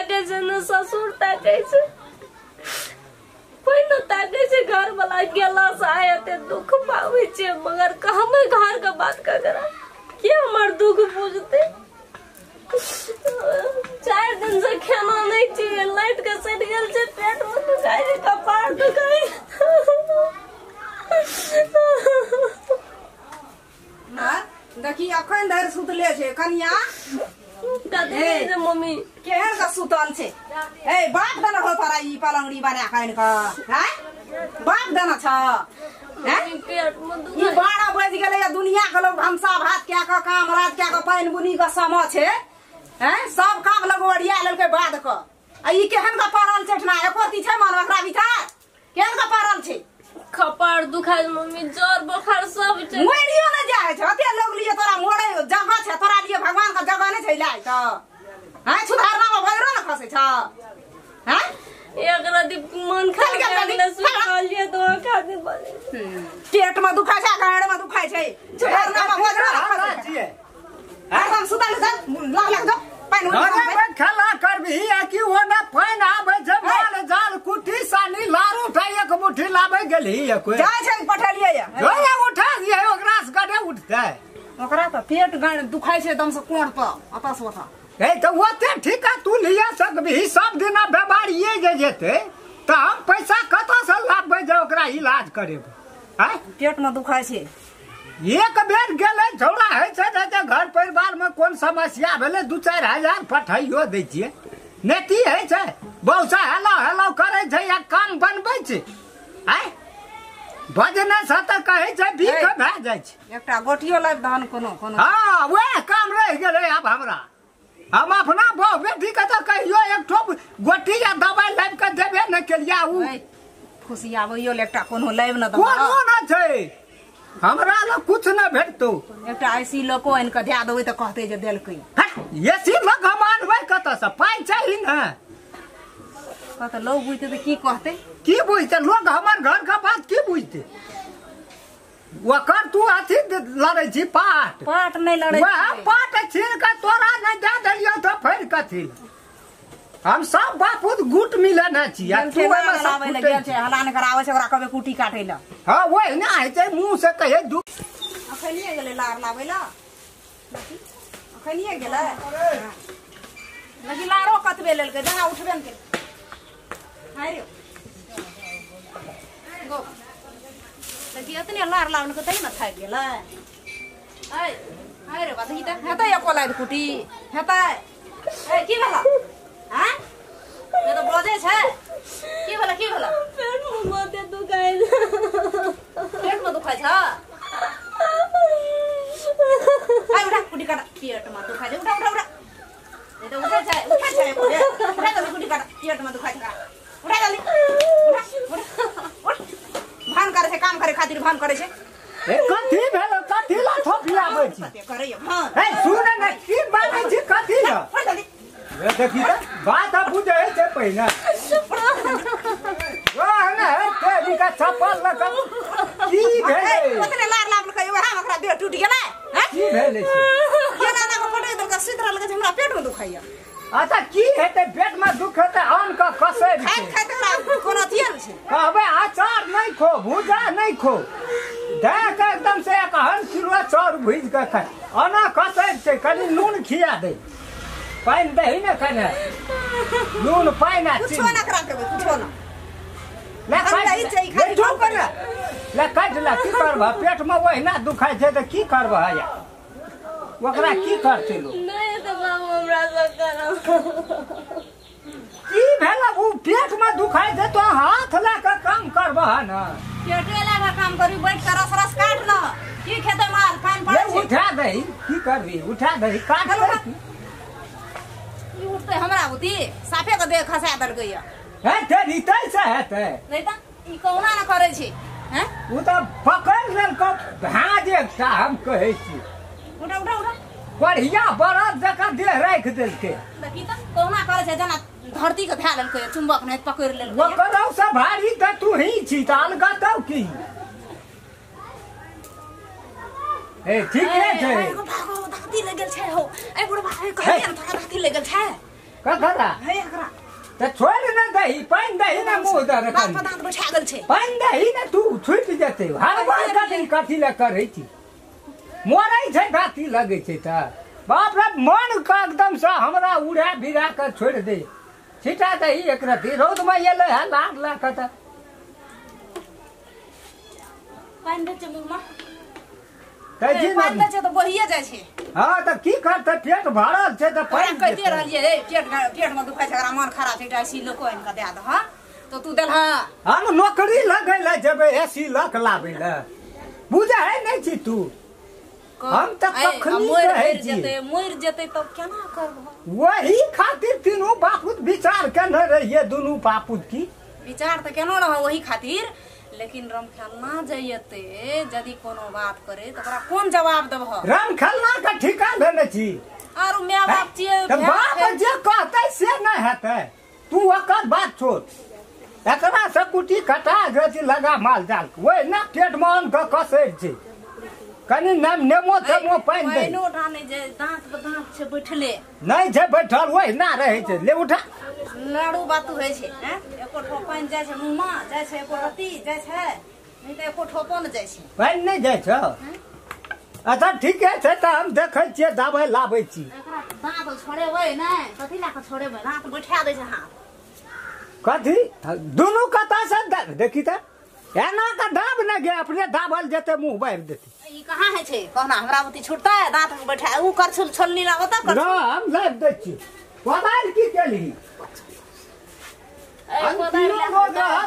ताकै छै न ससुर ताकै छै कोई न ताकै छै। घर वाला गेला से आय एते दुख पाबै छै मगर कहबै घर के बात ककरा के हमर दुख बुझते। 4 दिन से खाना नहीं चाहिए लाइट के सट गेल छै पेट में दुखाइ छै कपार दुखाइ। देखी अखन धरि सुतले छै कनिया कथी मम्मी केहन का सुतल छै। ए बाप देना हो तोरा ई पलंगड़ी बना के आनि कऽ हैं बाप देना छ हैं पेट में ई 12 बज गेलै दुनिया के लोग भनसा भात कए कऽ काम राज कए कऽ पानि बुनी के समय छै हैं सब काम लोग ओरिया लेलकै बाद क आ ई केहन का पड़ल छै ठना एको ती छै मन ओकरा विचार केहन का पड़ल छै। कपार दुखाइ मम्मी जोर बोखार सब छै मरियो न जाय छै अते लोग लिए तोरा मोड़े जगह छै तोरा लिए भगवान का जगह नहीं छै लाय त हैं सुधारना में भगरो न खसै छ हैं एक राति मन खा गेल सुतलिए तो खाते बने पेट में दुखाय छै गाड़ में दुखाय छै सुधारना में भगरो न खसै छै हरदम सुतल चल लाग लाग जो पानि अरे खेला करबी आ कि ओना पानि आबै छै माल जाल कुटी सानी लारू उठा एक मुट्ठी लाबै गेलही कोई जाइ छै पठेलियै या उठा दियै ओकरा से गडे उठतै ओकरा त पेट गाड़ दुखाय छै एकदम से कोण पर अतस ओतऽ। ए त ओते ठीक है तू लिया सकबी सब दिना बेमारिये जे जेतै त हम पैसा कतऽ से लाबबै जे ओकरा इलाज करेबै हैं पेट में दुखाय छै। एक बेर गेलै झौड़ा होइ छै जे घर परिवार में कोन समस्या भेलै 2-4 हजार पठाइयो दै छियै नहि की होइ छै बहुसा हेलो हेलो करै छै या काम बनबै छै आँय बजने से तऽ कहै छै भीख भए जाइ छै। एकटा गोटियो लाबि दहन कोनो कोनो हँ वएह काम रहि गेलै आब हमरा। हम अपना बहु बेटीके तऽ कहियो एक ठोप गोटी या दवाइ लाबि कऽ देबे नहि केलियै उ फुसियाबैयो लए एकटा कोनो लाबि ने कोनो नहि छै हमरा लग कुछ न भेटतौ। एकटा ऐसी लोको आनि कऽ दए देबै तऽ कहतै जे देलकै। एसी लोक हम आनबै कतऽसँ पाइ चाही ने कहतै लोग बुझतै तऽ की कहतै की बुझतै लोग हमर घर के बात की बुझतै। ओकर तू अथी लड़ै छी पाट पाट नहि लड़ै वएह पाट छीन कऽ तोरा नहि दए देलियौ तऽ फेर कथी हम सब बापूत गुट मिलेने छी तू ओहिमे सब गेल छै हला नहि कराबै छै ओकरा कहबै कुटी काटै लए। हँ ओहिना होइ छै मुँह से कहै दू अखनिये गेलै लार लाबै लए अखनिये गेलै लेकिन लारो कतबे लेलकै जहाँ उठबे ने केलकै। हाय रे गो देखी एतने लार लाबलकै तही ने थाकि गेलै। हाय हाय रे बात तऽ हेतै एको लाइट कुटी हेतै। ए की भेलौ हैं ये तो बजै छै की भेलै की भेलै पेट में बहुते दुखाइ पेट में दुखाइ छ। आइ उठा कुटी काट पेट में दुखाइ छै उठा उठा उठा नहीं तो उठै छै उठै छै उठा जल्दी कुटी काट पेट में दुखाइ छै उठा जल्दी उठा उठ भान करै छै काम करे खातिर भान करै छै। ए कथी भेलै कथी ला थोपियाबै छी करैय भान ए सुन ने की बाजै छी कथी ला उठ जल्दी ये देखी त बात बुझै छै पहिने वाह ने तेरी का चप्पल लगा की भेलै ओतने लार लाबलकै वएह ओकरा देह टूटि गेलै हैं की भेलै केना ना के पटै देलकै सुति रहल छै हमरा पेट में दुखाइया। अच्छा की हेतै पेट में दुख हेतै अन्न के कसै खाइत खाइत ओकरा कोनो अथिये नहि छै। कहबै अचार नहि खो भुजा नहि खो दए के एकदम से 1 किलो चाउर भुजि के खाय ओना कसै छै कनि नून खिया दै पानि दही ने कने नून पानि आ कुछो ना करा देबै कुछो ना ले काट ले काट ले की करबह पेट में ओहिना दुखाइ छै तऽ की करबह या ओकरा की करतै लोक नहि तऽ बाबू हमरा सब करब की भेल उ पेट में दुखाइ छै तो हाथ लए कऽ काम करबह ने पेटे लए कऽ काम करी बैठ कऽ रस रस काट ल की खेतै माल पानि पड़ै छै उठा दही की करबी उठा दही काट ई उठतै हमरा बुद्धि साफे के देह खसा देलकै या है तेरी तै से हेतै नहि तऽ ई कहुना न करै छै हैं उ तऽ पकड़ि लेलकौ भाँज एकटा हम कहै छी उठा उठा उठा बढ़िया बरद जकाँ देह राखि देलकै। देखी तऽ कहुना करै छै जेना धरती के धए लेलकै चुंबक नहि पकड़ि लेलकै ओकरो से भारी तऽ तू ही छी तऽ अलगतौ की ए ठीके छै। भागो धाती लगल छै हो ए बुढ़बा ए कहलियै ने तोरा धाती लगल छै। ककरा है एकरा त छोड़ न दही पानि दही न मुँह दर दाँत पर दाँत बैठा गेल छै पानि दही न तू छुटि जेतै हर बार कथी कथी लए करै छी मरै छै दाँती लगै छै तऽ बाप रे मन के एकदम से हमरा उड़ा भिड़ा के छोड़ दे छिटा दही एक रत्ती रौद में एलै है लाग ला के तऽ पानि दै छै मुँह में पानि दै छै तऽ बहिए जाइ छै। हाँ तऽ की करतै पेट भरल छै तऽ पानि कहिते रहलियै हे पेट पेट में दुखाइ छै एकरा मन खराब छै एकटा एसी लोको आनि कऽ दए दह तऽ तू देलह। हम नौकरी लगै लए जेबै एसी लक लाबै लए बुझै नहि छी तू। हम तऽ कखनी कहै छी मरि जेतै तब केना करबह। वही खातिर तीनू बापूत विचार केने रहियै दुनू बापूत की विचार तऽ केना रह वही खातिर लेकिन रमखेलना जइते यदि कोनो बात करे तऽ ओकरा कोन जवाब देबह। रमखेलना के ठीका लेने छी आरो my बाप छियै तऽ बाप जे कहतै से नहि हेतै तू ओकर बात छोड़। एकरा से कुटी कटा जे लगा माल जाल ओहि ना पेट मे अन्न के कसै छै कनि नेमो तेमो पानि दे पानिओ टा नहि जे दाँत पर दाँत छै बैठले नहि छै बैठल ओहिना रहै छै ले उठा लाड़ू बातू होइ छै हैं एको ठोप पानि जाइ छै मुँह मे जाइ छै एको रत्ती जाइ छै नहि तऽ एको ठोपो नहि जाइ छै पानि नहि जाइ छै। अच्छा ठीके छै तऽ हम देखै छियै दबाइ लाबै छी। एकरा दाँत छोड़ेबै नहि कथी लए कऽ छोड़ेबै दाँत बैठा दै छै हाथ कथी दुनू कता से देखी तऽ एना के दाब ने गे अपने दाबल जेतै मुँह बारि देतै। ई कहाँ होइ छै कहना हमरा बुती छुटतै दाँत बैठा उ करछुल छोलनी लाबऽ तऽ करछुल हम लाबि दै छी। कोदारि की केलही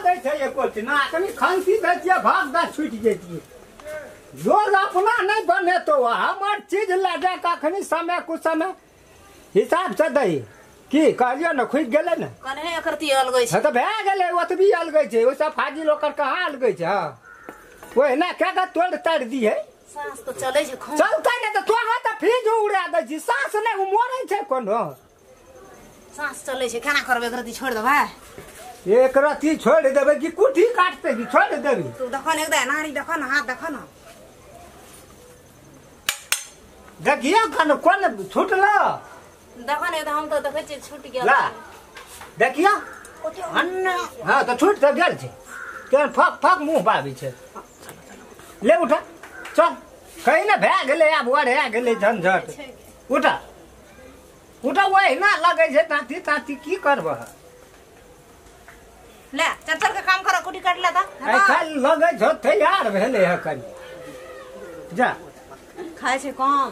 दै छै एको ना कनि खांसी दै छियै भाग दा छुटि जैतियै। लोग अपना नहि बनेतौ हमर चीज लए जा कऽ अखनी समय कुछ समय हिसाब से दही की कहलियौ ने खुजि गेलै ने कन्हे एकरती अलगै छै तऽ भए गेलै ओतबी अलगै छै ओहिसँ फाजिल ओकर कहाँ अलगै छै। हँ ओहिना कए कऽ तोड़ि ताड़ि दिहे साँस तऽ चलै छै चलतै नहि तऽ तोरा तऽ फ्रिज उड़ा दै छी साँस नहि ओ मरै छै कोनो साँस चलै छै केना करबै एकरती छोड़ि देबै एक रत्ती छोड़ि देबै कि कुट्टी काटतै कि छोड़ि देबै। तू देखऽ ने एकदम नाड़ी देखऽ ने हाथ देखऽ ने देखियौ कन कोन छुटल देखऽ ने हम तऽ देखै छियै छुटि गेल ला देखियौ हाँ तऽ छुटि तऽ गेल छै केहन फक फक मुँह बाबै छै ले उठा चल कहीं ने भए गेलै आब ओढ़ा गेलै झंझट उठा उठा ओहिना लगै छै ताँती ताँती की करबह ले चल चल के काम कर कुटी काट ले तऽ आइ काल्हि लगै छौ तैयार भेलै हँ कनि जा खाइ छै कम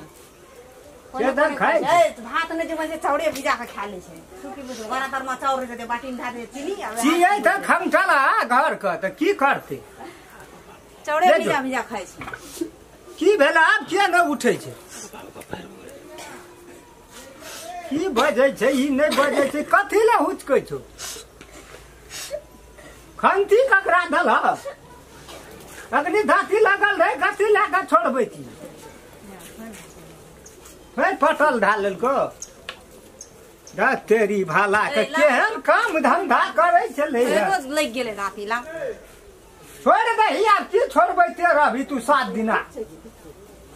खाइ भात नहि जमै छै चाउरे भिजा कऽ खा लै छै सुखी बुझू बड़ा तरमे चाउर रहै छै बाटीमे धए दै चीनी चियै तऽ खमटला घर के तऽ की करतै चाउरे भिजा भिजा खाइ छै। की भेल आब किया नहि उठै छै की बजै छै ई नहि बजै छै कथी लए हुचकै छौ खंती ककरा देलह अखनी धाती लगल रहै कथी लए कऽ छोड़बै छी फेर पटल धए लेलको तेरी भाला के केहन काम धंधा करै छलै लागि गेलै दाँती ला छोड़ि दही आब की छोड़बै ते रहबी तू 7 दिना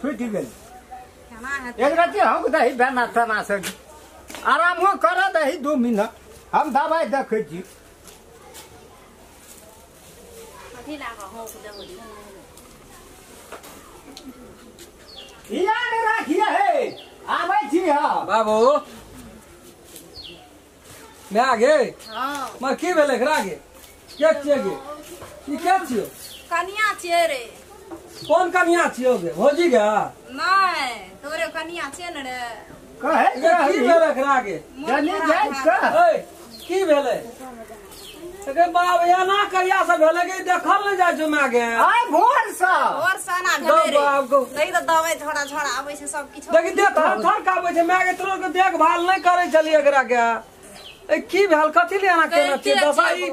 छुटि गेल एक रत्ती हम दही बेना तेना से आरामो कर दही 2 मिनट हम दबाइ देखै छी। याद राखिए हे आबै छी हम बाबू my गे हाँ मां की भेलै एकरा गे के छियै गे ई के छियौ कनिया छियै रे। कोन कनिया छियौ गे भौजी गे नहि तोरे कनिया छियै ने रे कहै की भेलै एकरा गे जनी जाइ के ए की भेलै अरे बाप एना कहिया से भेलै के देखल नहि जाइ छौ my गे आइ भोर से ना भेलै रे नहीं तऽ दवाई झोड़ा झोड़ा आबै छै सब किछु देखी देह थर थर कापै छै my गे तोरो के देखभाल नहि करै छलियै एकरा के ए की भेल कथी ले एना केने छियै दशा ई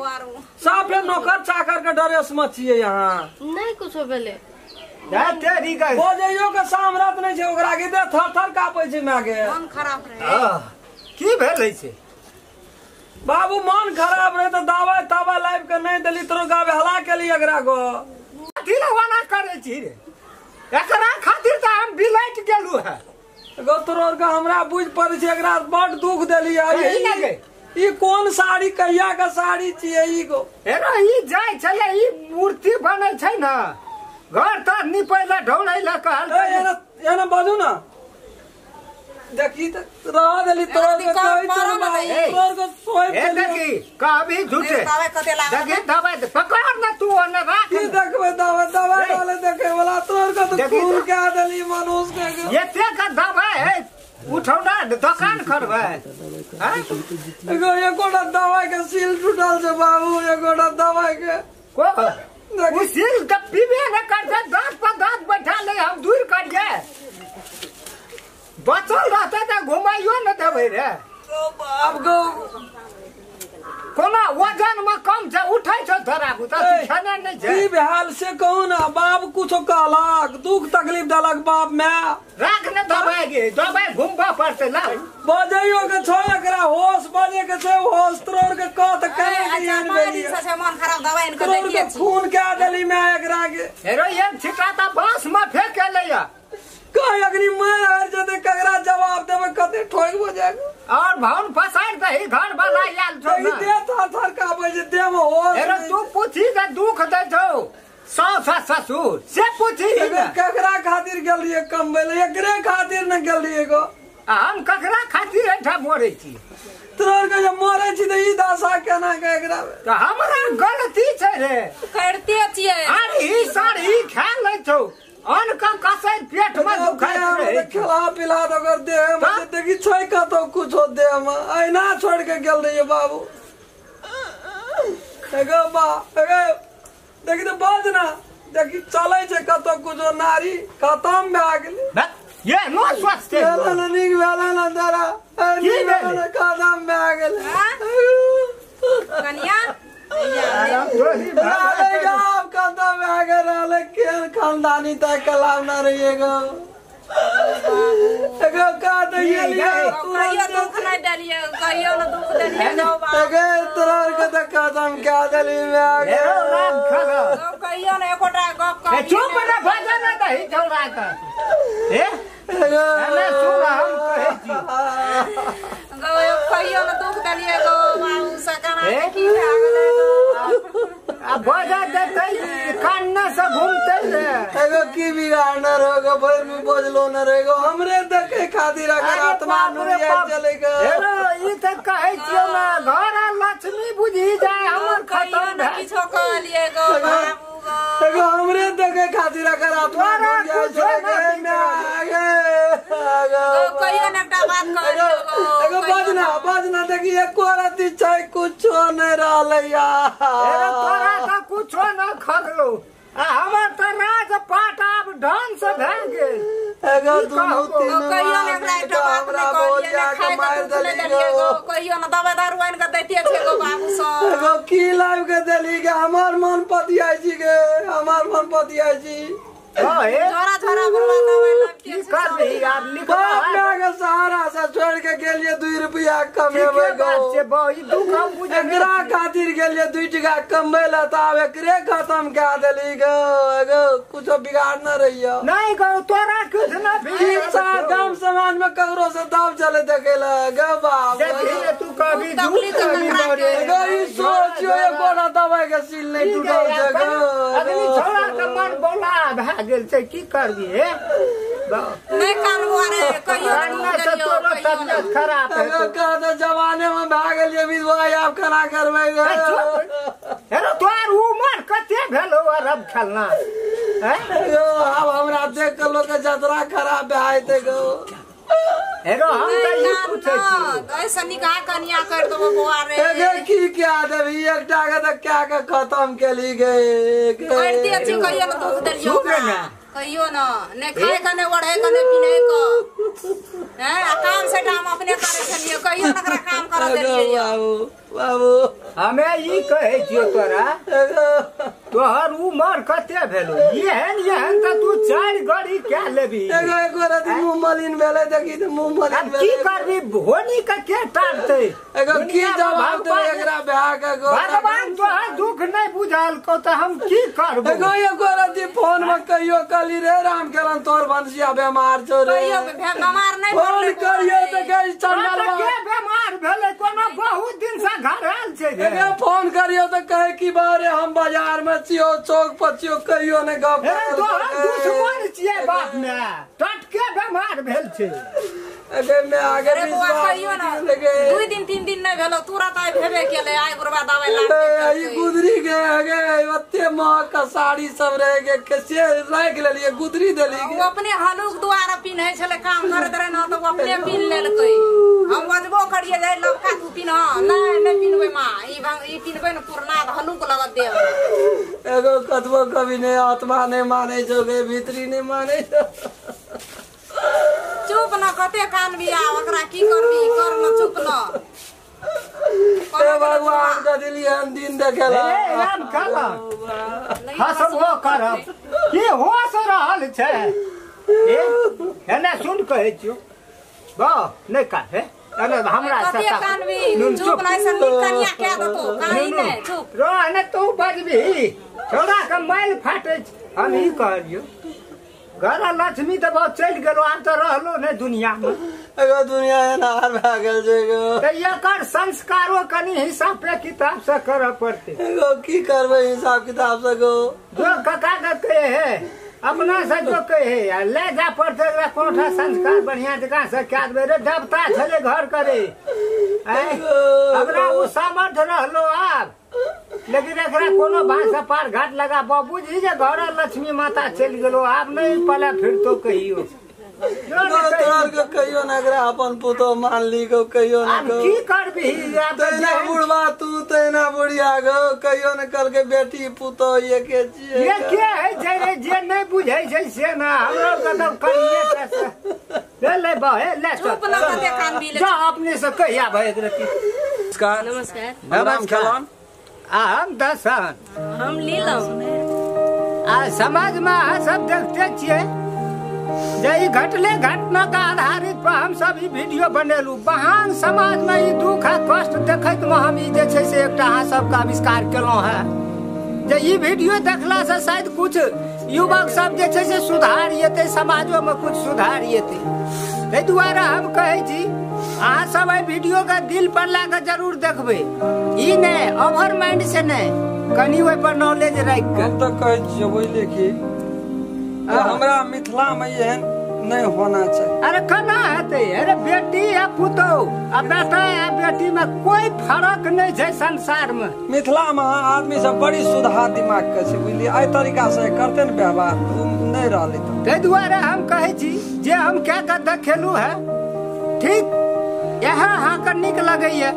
साफे नौकर चाकर के ड्रेस में छियै यहाँ नहि कुछो भेलै तेरी के बजैयो के सामरत नहि छै ओकरा के देह थर थर कापै छै my गे मन खराब रहे। की भेलै छै बाबू मन खराब रहे तऽ दवाई तवाई लाबि के नहि देली तोरो गावे हला केली एकरा गो कथी ले ओना करै छी रे एकरा खातिर तऽ हम बिलटि गेलहुँ है। गो तोरो के हमरा बुझ पड़ै छै एकरा बड दुख देली। ई कोन साड़ी कहिया के साड़ी छियै ई गो? एरो ई जाय छलै ई मूर्ति बनै छै न घर तर निपै ला ढौलै ला कहल। एना बाजू ना देखी त रह देली तोर के कहै छै तोर के सोइ देली। देखी कभी झूठे देखी दवाई पकड़ ना तू ओने राख। की देखबे दवाई दवाई वाले देखे वाला तोर के तो खून के देली मनुष्य के। एते का दवाई है उठौना दुकान करबै। एगो एकोटा दवाई के सील टूटल छै बाबू एकोटा दवाई के को उ सील त पीबे न करते दांत पर दांत बैठा ले हम दूर करिए बचल रहते त घुमाइयो न देबै रे। अब गो कोना वजन में कम छै उठै छै तोरा त खाना नै छै। की भेल से कहू ना बाप कुछो कहलक दुख तकलीफ देलक बाप my? राख न दवाई गे दवाई घुमबा पड़तै ला बजैयो के छै एकरा होश बजे के छै होश तोर के कत करे के एहन भेली छै मन खराब दवाई इनके देलिए खून के देली my एकरा के। हेरो एक छिटा त बांस में फेंक लैया कह अग्नि मार हार जते ककरा जवाब देबै कते ठोक बजाएगा और भाउन फसाड़ दही घर वाला आयल छौ ना दे थर थर कापै छै देह में होश। हेरो तू पूछी जे दुख दै छौ सास ससुर से पूछी ककरा खातिर गेल रहियै कमबै ले एकरे खातिर न गेल रहियै गो। आ हम ककरा खातिर एठा मरै छी? तोर के जे मरै छी त ई दशा केना के एकरा त हमरा गलती छै रे करते छियै। अरे ई साड़ी खा लै छौ अन्न का कसै पेट में दुखाइत रहे खिला पिला दगर देह में देखी छै कतौ कुछो देह में ऐना छोड़ के गेल रहियै बाबू। एगो बा एगो देखी त बाज ना देखी चलै छै कतौ कुछो नारी खत्म भए गेलै। ये नो स्वस्थ भेलै ना नीक भेलै ना तारा की भेलै खत्म भए गेलै कनिया खानदानी तक कलाम ना रहिएगा एगो का दैलिए कहियो दुख नै देलिए कहियो न दुख देलिए तोरा के त खत्म क्या देली मैं एरो राम खा कहियो न एकोटा गप ए चुप न भजा न दही छौड़ा के ए एने सुन हम कहै छी गो कहियो न दुख देलिए गो बाबू सकना की भए गेलै आ भजा देतै कान्ना से घूमतै रे। एगो की बिगाड़ न रहोगो भर में बजलो न रहेगो हमरे देखे खातिर अगर आत्मा नुरिया चले गो। एरो ई त कहै छियौ ना घर आ लक्ष्मी बुझी जाय हमर खत्म न किछो कहलिए गो बाबू गो। एगो हमरे देखे खातिर अगर आत्मा नुरिया चले गो आगे गो कहियो न एकटा बात कहलिए गो। एगो बजना बजना देखी एको रति छै कुछो नै रहलै यार। एरो तोरा त कुछो न खगलो आ हमर त राज पाट आब ढंग से भए गेल। एगो दुनू तीन कहियो न एकरा एकटा बात नै कहलिए न खाय के दुख नै देलिए गो कहियो न दवाई दारू आनि के दैते छै गो बाबू सब। एगो की लाइब के देली गे हमर मन पतियाइ छी गे हमर मन पतियाइ छी। झोरा झोरा भरवा दवाई लाबिते की करबही आब लिखवा बाप my के सहारा से छोड़ के गेलिए 2 रुपया कमेबै गो। छै बौ ई दुख हम बुझै एकरा खातिर गेलिए 2 टका कमबै ला त आब एकरे खत्म कए देली गो। एगो कुछो बिगाड़ न रहियो नहीं गो तोरा कुछ न की गाम समाज में ककरो से दाव चले देखे ला गो बाप। देखी तू कभी झूठ कभी मरे गो ई सोचियो एकोटा दवाई के सील नै टूटल छै गो। अगली छोड़ा के मन बोला भए गेल छै की करबी हे नै कानबो रे कहियो न से तोरो तबियत खराब है कह जमाने में भए गेलिए विधवा आब केना करबै गो। हेरो तोर उमर कते भेलो अरब खेलना हैं गो आब हमरा देख के लोग के जतरा खराब भए जेतै गो। हेरो हम त ई पूछै छी ऐसे निकाह कनिया कर देबो बौआ रे। एगे की क्या देबी एकटा के त क्या के खत्म केली गे करते छी कहियो न दुख देलियो कहियो न ने खाए के ने ओढ़े के ने पिने के हैं आ काम से हम अपने करे छलिए कहियो न एकरा काम कर देलिए। बाबू हमे ई कहै छियौ तोरा तोहर उमर कते भेलो एहन एहन त तू 4 गड़ी कै लेबी एगो एको राति मुंह मलिन भेलै देखी त मुंह मलिन भेलै की करबी होनी के के टारतै एगो की जवाब देबै एकरा ब्याह के गो भगवान तोहर दुख नहीं बुझल को त हम की करबो एगो एको राति फोन में कहियो कहली रे राम खेलन तोर भनसिया बेमार छौ रे कहियो बेमार नहीं फोन करियो त गई चंडल के बेमार भेलै कोनो बहुत दिन से घर आयल छै एगो फोन करियो त कहे की बारे हम बाजार में छियो चौक पर छियो कहियो ने गप तोहर दुश्मन छियै बाप ने टटके बेमार भेल छै अगे मैं आगे अरे बौआ कहियो ना 2 दिन 3 दिन नहीं भेलो तुरंत आइ भेबे केले आइ बुढ़वा दवाई लाग ई गुदरी के आगे ओते महग का साड़ी सब रहे के कैसे राख लेलिए गुदरी देली ओ अपने हलुक द्वारा पिन्है छले काम करैत रहे न त ओ अपने पिन्ह लेलकै हम बजबो करिए जे लबका तू पिन्ह नहीं नहीं पिन्हबै मां ई पिन्हबै न पुरना हलुक लगत देव एगो कतबो कभी नहीं आत्मा नहीं मानै छौ गे भीतरी नहीं मानै छौ चुप न कते कान बिया ओकरा की करबी कर न चुप न हे भगवान के दिली हम दिन देखेला हे राम कहला हसबो करब की होश रहल छै ए एने सुन कहै छियौ बा नहीं काहे अरे हमरा कते कान बी चुप न ऐसन कनिया कह देतो काहे नै चुप रह ने तू बजबी छोड़ा के माइल फाटै हम ई कहलियौ घर लक्ष्मी तऽ बहुत चलि गेलो आब तऽ रहलो नहि दुनिया में एगो दुनिया एनार भए गेल छै एगो तऽ एकर संस्कारो कनि हिसाब पे किताब से करऽ पड़तै एगो की करबै हिसाब किताब से गो जो कका के कहे है अपना से जो कहे है ले जा पड़तै एकरा कोनोटा संस्कार बढ़िया जकाँ से कए देबै रे देवता छलै घर करे हमरा ओ सामर्थ्य रहलो आब लेकिन एकरा कोनो भाषा पार घाट लगा बुझी जे घर लक्ष्मी माता चलि गेलो आब नहीं पले फिर तो कहियो कहियो ना एकरा अपन पुतोह मानली गो कहियो ना की करबी तहिना बुढ़वा तू तहिना बुढ़िया गो कहियो ना कहलकै बेटी पुतोह एके छियै ये के है छै रे जे नहीं बुझै छै से ना हमरो के तऽ कनिए ले ले बहे ले चुप न कते कान भी ले जा अपने से कहिया भए रति नमस्कार नमस्कार राम खेलन आ हम दसन हम लीलम आ समाज में अहाँ सब देखते छियै जे ई घटले घटना के आधारित पर हम सब ई वीडियो बनेलू बहान समाज में ई दुख आ कष्ट देखैत में हम ई जे छै से एकटा अहाँ सबके आविष्कार केलहुँ हेँ जे ई वीडियो देखला से शायद कुछ युवक सब जे छै से सुधार एतै समाजो में कुछ सुधार एतै ताहि दुआरे हम कहै छी अहाँ सब एहि वीडियो के दिल पर लए कऽ जरूर देखबै ई नहि ओवर माइंड से नहि कनि ओहि पर नॉलेज राखि कऽ हम तऽ कहै छियै बुझलियै कि हमरा मिथिला में एहन नहीं होना चाहिए। अरे केना हेतै अरे बेटी आ पुतोह आ बेटा आ बेटी में कोई फर्क नहीं छै संसार में। मिथिला में आदमी सब बड़ी सुधार दिमाग के छै बुझलियै एहि तरीका से करते ने व्यवहार नहीं रहलै ताहि दुआरे हम कहै छी जे हम कए कऽ देखेलू है ठीक इएह अहाँके नीक लगैया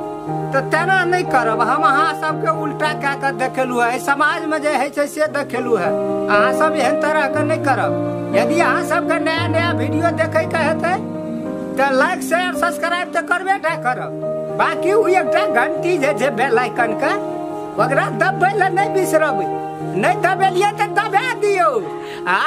तऽ तेना नहीं करब हम अहाँ सबके उल्टा कए कऽ देखेलू है समाज में जे होइ छै से देखेलू है अहाँ सब एहन तरह के नहीं करब। यदि अहाँ सबके नया नया वीडियो देखे के हेतै तऽ लाइक शेयर सब्सक्राइब तऽ करबे टा करब बाकी ओ एकटा घंटी जे छै बेल आइकन के ओकरा दबबै लए नहि बिसरबै नहीं दबेलियै तऽ दबा दियौ आ।